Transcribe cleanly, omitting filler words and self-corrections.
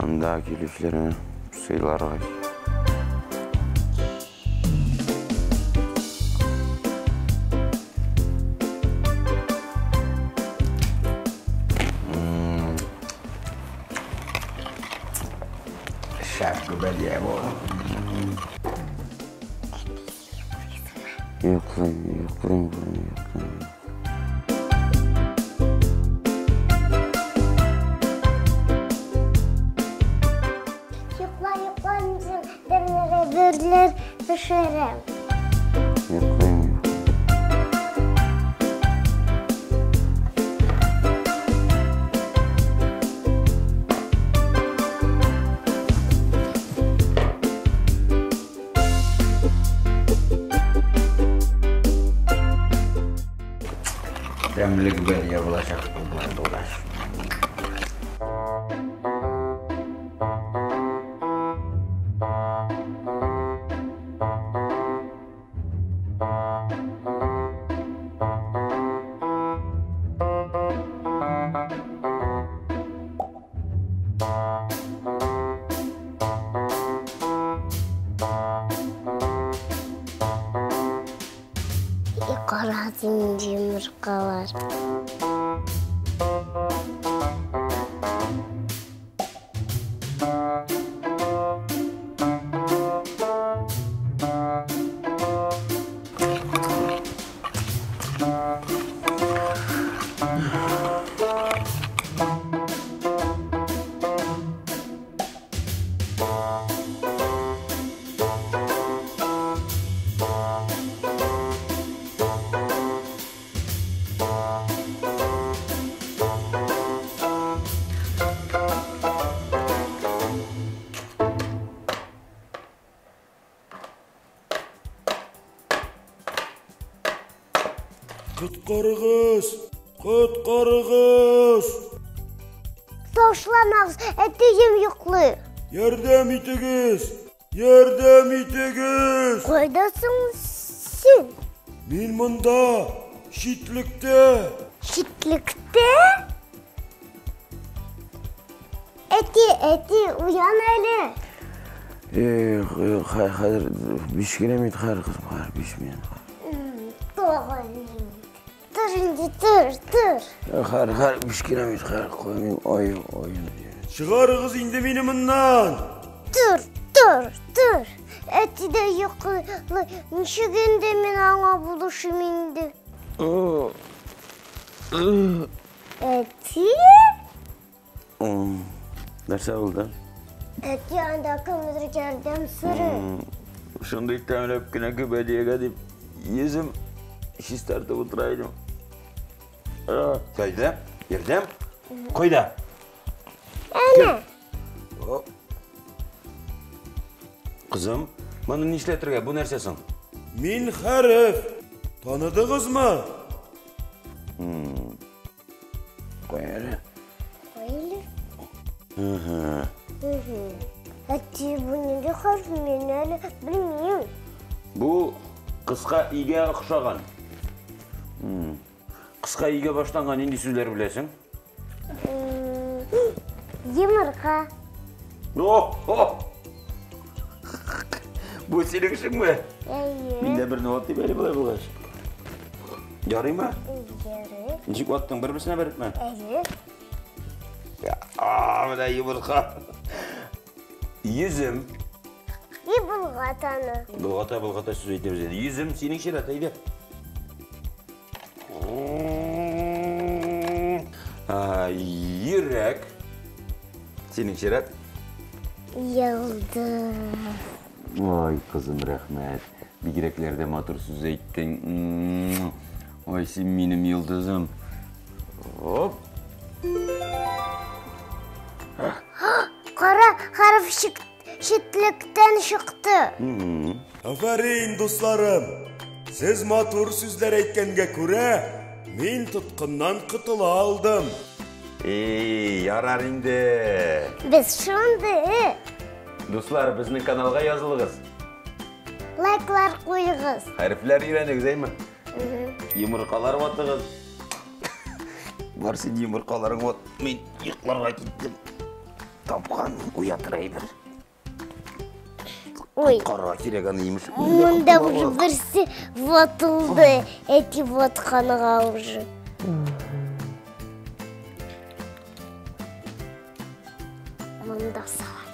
Анда килүчеләрне сыйларга. Шәп гөбәдия бу. Йоклыйм, йоклыйм, йоклыйм. Йокла, йокла, мин берлер пешерәм. Йоклыйм, йоклыйм. Тәмле гөбәдия булачак бу болай булгач. И кара инде йомыркалар. Коткарыгыз! Коткарыгыз! Ташламагыз, әтием йоклый. Ярдәм итегез! Ярдәм итегез! Кайда соң син? Мин монда, читлектә. Читлектә? Әти, әти, уян әле. Юк, юк, хәзер 5 генә минут, хәзер, кызым, хәзер 5 минут. Тагын. Тор инде, тор, тор. Хәзер, хәзер 5 генә минут, хәзер куймыйм, ой, ой. Чыгарыгыз инде мине моннан! Тор, тор, тор. Әти дә йоклый. Ничек инде мин аңа булышыйм инде? Әти? Нәрсә булды? Әти анда кемдер ярдәм сорый. Шундый тәмләп кенә гөбәдиягә дип йөзем чистартып утыра идем. Кайда? Ярдәм? Кайда? Әнә. Кызым, моны нишләтергә? Бу нәрсә соң? Мин хәреф. Таныдыгызмы? Кой әле. Кой әле. Әти, бу нинди хәреф? Мин әле белмим. Бу кыска игә охшаган. Кыска игә башланган нинди сүзләр беләсең? Йомырка. О! Бу синең эшеңме? Әйе. Мин дә берне ватыйм әле болай булгач. Ярыймы? Ярый. Ничек ваттың? Бер-берсенә бәрепме? Әйе. А, менә йомырка. Йөзем. И болгатаны. Болгата, болгата сүз әйтәбез инде. Йөзем синең чират, әйдә. Йөрәк. Синең чират. Йолдыз. Ой, кызым, рәхмәт. Бигрәкләр дә матур сүз әйттең. Ой, син минем йолдызым. Оп. Кара хәреф читлектән чыкты. Афәрин, дусларым. Сез матур сүзләр әйткәнгә күрә, мин тоткыннан котыла алдым. Эй, ярар инде. Без шундый. Дуслар, безнең каналга язылыгыз. Лайклар куйыгыз. Хәрефләр өйрәнегез, әйме? Йомыркалар ватыгыз. Бар син йомыркаларың ват, мин йокларга киттем. Тапкан уятыр әйбер. Ой. Коткарырга кирәк аны, имеш. Монда уже берсе ватылды. Эти ватканга уже. Монда салам.